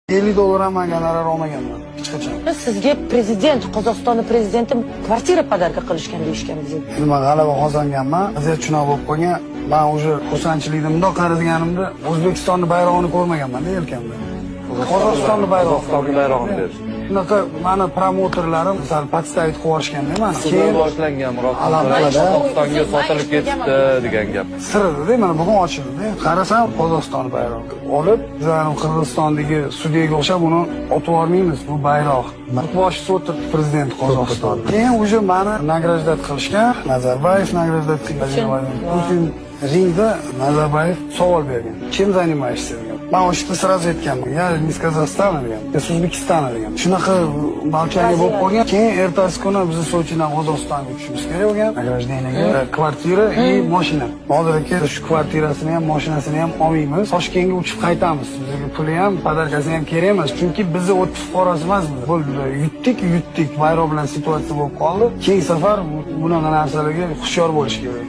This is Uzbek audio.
50 dollar ham man gonorar olmaganman hech qachon. Sizga prezident, Qozog'istonni prezidenti kvartira подарка qilishgan deyishgan bizga. Endi man g'alaba qozonganman, vaziyat shunaqa bo'lib qolgan. Man уже xursandchilikda bundoq qaradiganimda O'zbekistonni bayrog'ini ko'rmaganman-da yelkamda. Qozog'istonni bayrog'i. Qozog'istonni bayrog'ini berishdi. Shunaqa mani promouterlarim sal подставить qilib yuborishganda mani. Keyin boshlangan Murod Alhamdulillah. Qozog'istonga sotilib ketibdi degan gap. Sir edi, mana bugun ochildi. Qarasam, Qozog'iston bayrog'i. Olib, bizlarni Qirg'izistondagi sudyaga o'xshab uni otib yubormaymiz, bu bayroq. Boshisi o'tiribdi prezident Qozog'iston. Keyin уже mani награждать qilishgan, Nazarbayev награждать qilgan. Putin ringda Nazarbayev savol bergan. "Чем занимаешься?" degan. Man o'sha yerda сразу aytganman. "Я не с Казахстана", degan. "Я с Узбекистана", degan. Shunaqa молчание bo'lib qolgan. Keyin ertasi kuni biz Sochidan Qozog'istonga tushishimiz kerak bo'lgan. Награждение ga kvartira и mashina. Hozir aka, shu kvartirasini ham, mashinasini ham olmaymiz. Toshkentga uchib qaytamiz. Bizga puli ham, подарка si ham kerak emas. Chunki bizni o'ttiz fuqarosi emasmiz. Bo'ldi, yutdik, yutdik. Bayroq bilan situatsiya bo'lib qoldi. Keyingi safar bunaqa narsalarga hushyor bo'lish kerak.